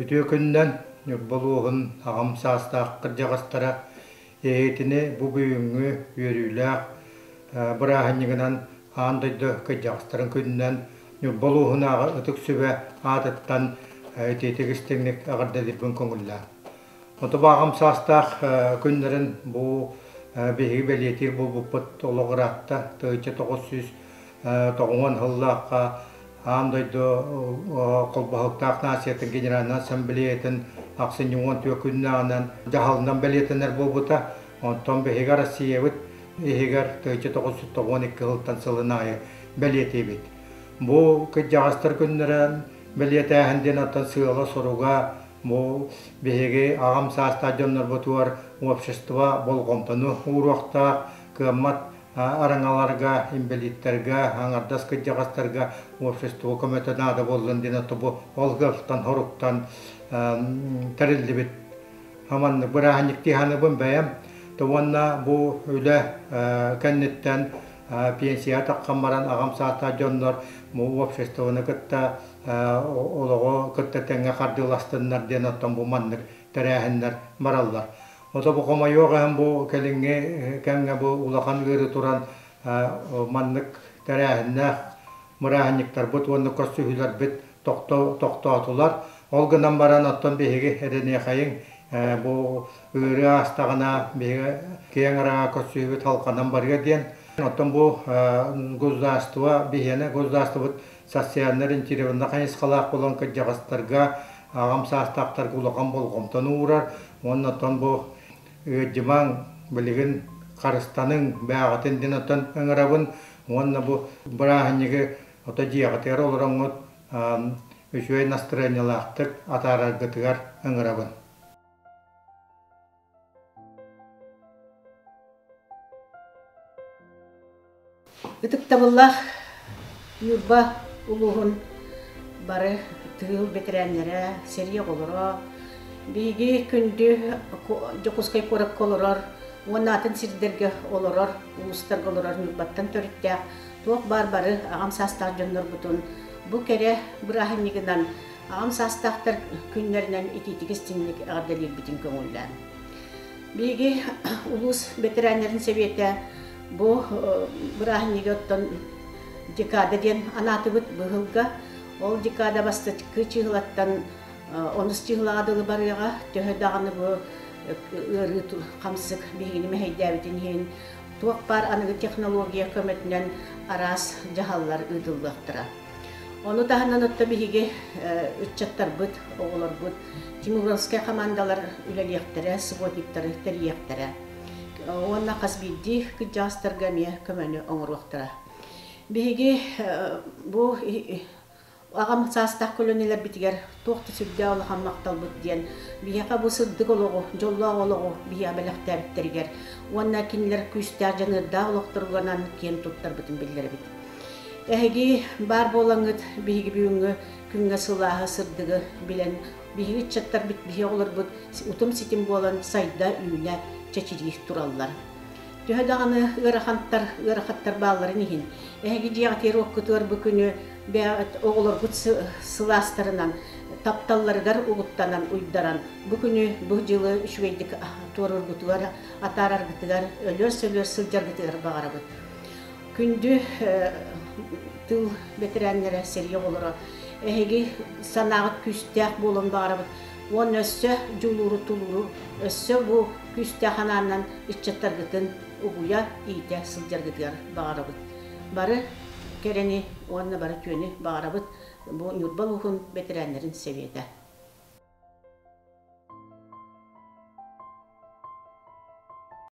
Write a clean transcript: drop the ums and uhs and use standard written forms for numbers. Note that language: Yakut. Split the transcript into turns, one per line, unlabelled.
Үтүө күнүнэн Ньурба улууһун аҕам саастаах кырдьаҕастара эһигитини бу бүгүҥҥү үөрүүлээх бырааһынньыгынан Аан дойду кырдьаҕастарын күнүнэн Ньурба улууһунааҕы Ытык Сүбэ аатыттан итиитик истиҥник эҕэрдэлиирбин көҥүллээн. Оту аҕам саастаах күннэрин бу биһиги бэлиэтиир буолбуппут олох ыраатта 1990 сыллаахха Аан дойду холбоһуктаах нациятын Генеральнай Ассамблеятын ахсынньы 14 күннээҕинэн дьаһалынан бэлиэтэнэр буолбута. Онтон биһиги Россиябыт иһигэр 1992 сылтан сылын аайы бэлиэтиибит. Бу кырдьаҕастар күннэрэ бэлиэтээһин диэн оттон сыала-соруга бу биһиги аҕам саастаах дьоннорбутугар общество болҕомтону ууруохтаах, кыаммат араҥаларга, инбэлииттэргэ, аҥардас кырдьаҕастарга общество көмөтө наада буоллун диэн бу ол ыалтан хоруктан тэриллибит маннык бырааһынньыктыы саныыбын бэйэм. Уонна бу үлэ кэнниттэн пенсияҕа таххан баран аҕам саастаах дьоннор бу обществоны кытта олоҕу кытта тэҥҥэ хардыыластыннар диэн оттон бу маннык тэрээһиннэр бараллар. Ото бу хомойуох иһин бу кэлиҥҥи кэмҥэ бу улахан ыарыы туран маннык тэрээһиннээх бырааһынньыктарбыт уонна көрсүһүүлэрбит тохтоотулар. Ол гынан баран оттон биһиги эрэниэхэйиҥ бу ыарыы аастаҕына биһиги киэҥ араҥа көрсүһүүбүт халҕанан барыа диэн. Оттон бу государство биһиэнэ государствобыт социальнай ориентированнай хайысхалаах буолан кырдьаҕастарга аҕам саастаахтарга улахан болҕомтону уурар уонна оттон бу ыалдьымаҥ билигин харыстаныҥ бээҕитин диэн оттон ыҥырабын уонна бу бырааһынньыгы ото дьиэҕитигэр олороҥҥут үчүгэй настырыанньалаахтык атаараргытыгар ыҥырабын.
Ытыктабыллаах Ньурба улууһун бары тыыл бэтэрээннэрэ, сэрии оҕолоро, биһиги күндү Дьокуускай куоракка олорор уонна атын сирдэргэ олорор, улуустарга олорор Ньурбаттан төрүттээх туох баар бары аҕам саастаах дьоннорбутун бу кэрэ бырааһынньыгынан аҕам саастаахтар күннэринэн итиитик истиҥник эҕэрдэлиирбитин көҥүллээн. Биһиги улуус бэтэрээннэрин сэбиэтэ Бу бырааһынньыгы оттон декада диэн анаатыбыт быһылга. Ол декада бастакы чыһылаттан онус чыһылаҕа дылы барыаҕа. Төһө даҕаны бу ыарыы хамсык биһигини мэһэйдээбитин иһин туох баар аныгы технология көмөтүнэн араас дьаһаллар ыытыллыахтара. Ону таһынан отто биһиги ыччаттарбыт, оҕолорбут Тимуровскай хамаандалар үлэлиэхтэрэ, субботниктары тэрийиэхтэрэ. Уонна хас биирдии кырдьаҕастарга эмиэ көмөнү оҥоруохтара. Биһиги бу аҕам саастаах көлүөнэлэрбитигэр туох да сүрдээх улахан махталбыт диэн биһиэхэ бу сырдык олоҕу, дьоллоох олоҕу биһиэхэ бэлэхтээбиттэригэр уонна кинилэр күүстээх дьаныардаах олохторугунан киэн туттарбытын биллэрэбит. Эһиги баар буолаҥҥыт биһиги бүгүҥҥү күҥҥэ сылааһы, сырдыгы билэн биһиги ыччаттарбыт, биһи оҕолорбут утум-ситим буолан сайда-үүнэ, чэчирии тураллар. Төһө даҕаны ыарахаттар, ыарахаттар баалларын иһин, эһиги дьиэҕитигэр уоккутугар бу күнү бэйэҕит оҕолоргут сылаастарынан, тапталларыгар угуттанан, уйдаран, бу күнү, бу дьылы үчүгэйдик туоруургутугар, атаараргытыгар, өлүөр-сөлүөр сылдьаргытыгар баҕарабыт. Күндү тыыл бэтэрээннэрэ, сэрии оҕолоро, эһиги санааҕыт күүстээх буолуон баҕарабыт уонна өссө дьулууру, тулууру, өссө бу күүстээх анааннан ыччаттаргытын угуйа, иитэ сылдьаргытыгар баҕарабыт. Бары кэрэни уонна бары үтүөнү баҕарабыт бу Ньурба улууһун бэтэрээннэрин сэбиэтэ.